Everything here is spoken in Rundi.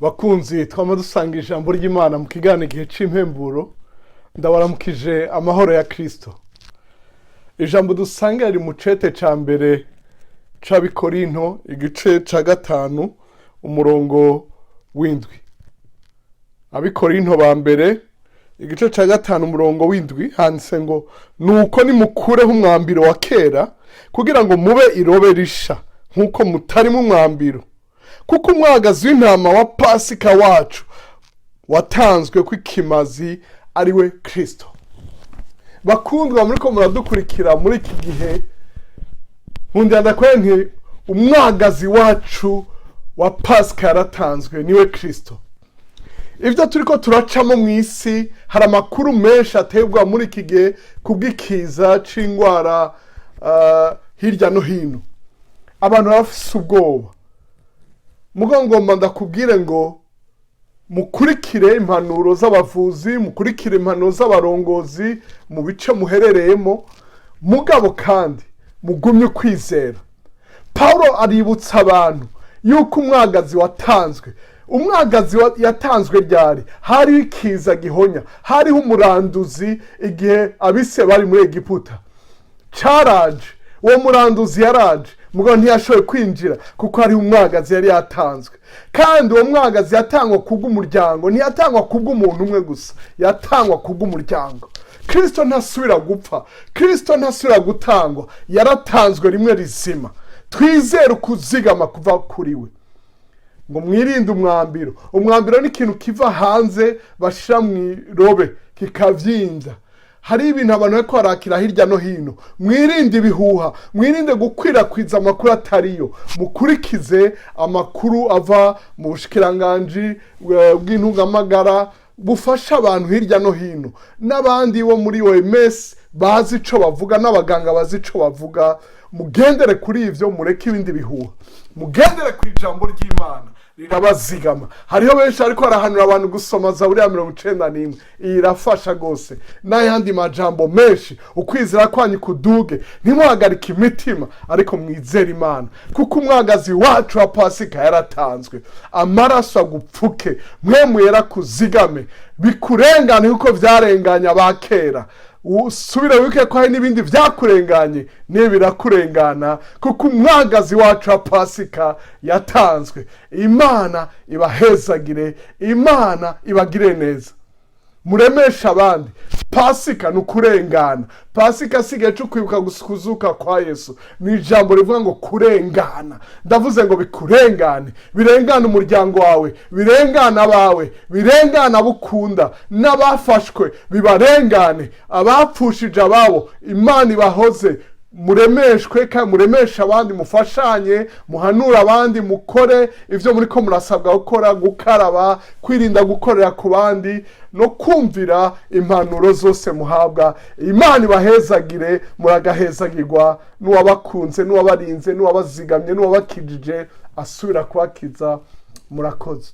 Bakunzi twama dusanga ijambo ry'Imana mu kiganiro Igihe cy'Impemburo, ndabaramukije amahoro ya Kristo. Ijambo dusanga riri mu cete ca mbere c'Abikorinto, igice ca 5, umurongo w'7. Abikorinto ba mbere, igice ca 5, umurongo w'7, handitse ngo: "Nuko nimukureho umwambiro wa kera kugira ngo mube irobe risha nk'uko mutarimo umwambiro, kuko umwagazi w'intama wa Pasika wacu watanzwe kw'ikimazi, ari we Kristo." Bakundwa muriko muradukurikira muri iki gihe, nkundira ndakubwira nti umwagazi wacu wa Pasika yaratanzwe, niwe Kristo. Ibyo turiko turacamo mu isi, hari amakuru menshi aterwa muri iki gihe kubw'ikiza c'indwara hirya no hino. Abantu bafise ubwoba. Mugo ngomba ndakubwire ngo mukurikire impanuro z'abavuzi, mukurikire impanuro z'abarongozi mu bice muherereyemo, mugabo kandi mugumye ukwizera. Paulo aributsa abantu yuko umwagazi watanzwe. Umwagazi yatanzwe ryari? Hariho ikiza gihonya, hariho umuranduzi igihe abise bari muri Egiputa. Caraje, uwo muranduzi yaraje, mugabo ntiyashoboye kwinjira kuko hariho umwagazi yari yatanzwe. Kandi uwo mwagazi yatangwa kubw'umuryango, ntiyatangwa kubw'umuntu umwe gusa, yatangwa kubw'umuryango. Kristo ntasubira gupfa, Kristo ntasubira gutangwa, yaratanzwe rimwe rizima. Twizere ukuzigama kuva kuri we. Ngo mwirinde umwambiro. Umwambiro ni ikintu kiva hanze bashira mu irobe kikavyinja. Hari ibintu abantu bariko barakira hirya no hino. Mwirinde ibihuha, mwirinde gukwirakwiza amakuru atariyo, mukurikize amakuru ava mu bushikiranganji bw'intungamagara bufasha abantu hirya no hino, n'abandi bo muri OMS bazi ico bavuga, n'abaganga bazi ico bavuga. Mugendere kuri ivyo, mureke ibindi bihuha, mugendere ku ijambo ry'Imana, rirabazigama. Hariho benshi ariko barahanura abantu gusoma Zaburi ya 91. Iyi irafasha rwose n'ayandi majambo menshi. Ukwizera kwanyu kuduge, ntimuhagarike imitima, ariko mwizere Imana, kuko umwagazi wacu wa Pasika yaratanzwe. Amaraso agupfuke, mwe mwera kuzigame, bikurengane kuko vyarenganye abakera. Usubire wibuke ko hari n'ibindi vyakurenganye, niba birakurengana, kuko umwagazi wacu wa Pasika yatanzwe. Imana ibahezagire, Imana ibagire neza, muremeshe abandi. Pasika ni ukurengana. Pasika si igihe cyo kwibuka gusa kuzuka kwa Yesu, ni ijambo rivuga ngo kurengana. Ndavuze ngo bikurengane, birengane umuryango wawe, birengane abawe, birengane abo ukunda, n'abafashwe bibarengane, abapfushije ababo Imana ibahoze. Muremeshwe kandi muremeshe abandi, mufashanye, muhanure abandi, mukore ibyo muri ko murasabwa gukora: gukaraba, kwirinda gukorera ku bandi no kumvira impanuro zose muhabwa. Imana ibahezagire, muragahezagirwa n'uwabakunze, n'uwabarinze, n'uwabazigamye, n'uwabakijije asubira kubakiza. Murakoze.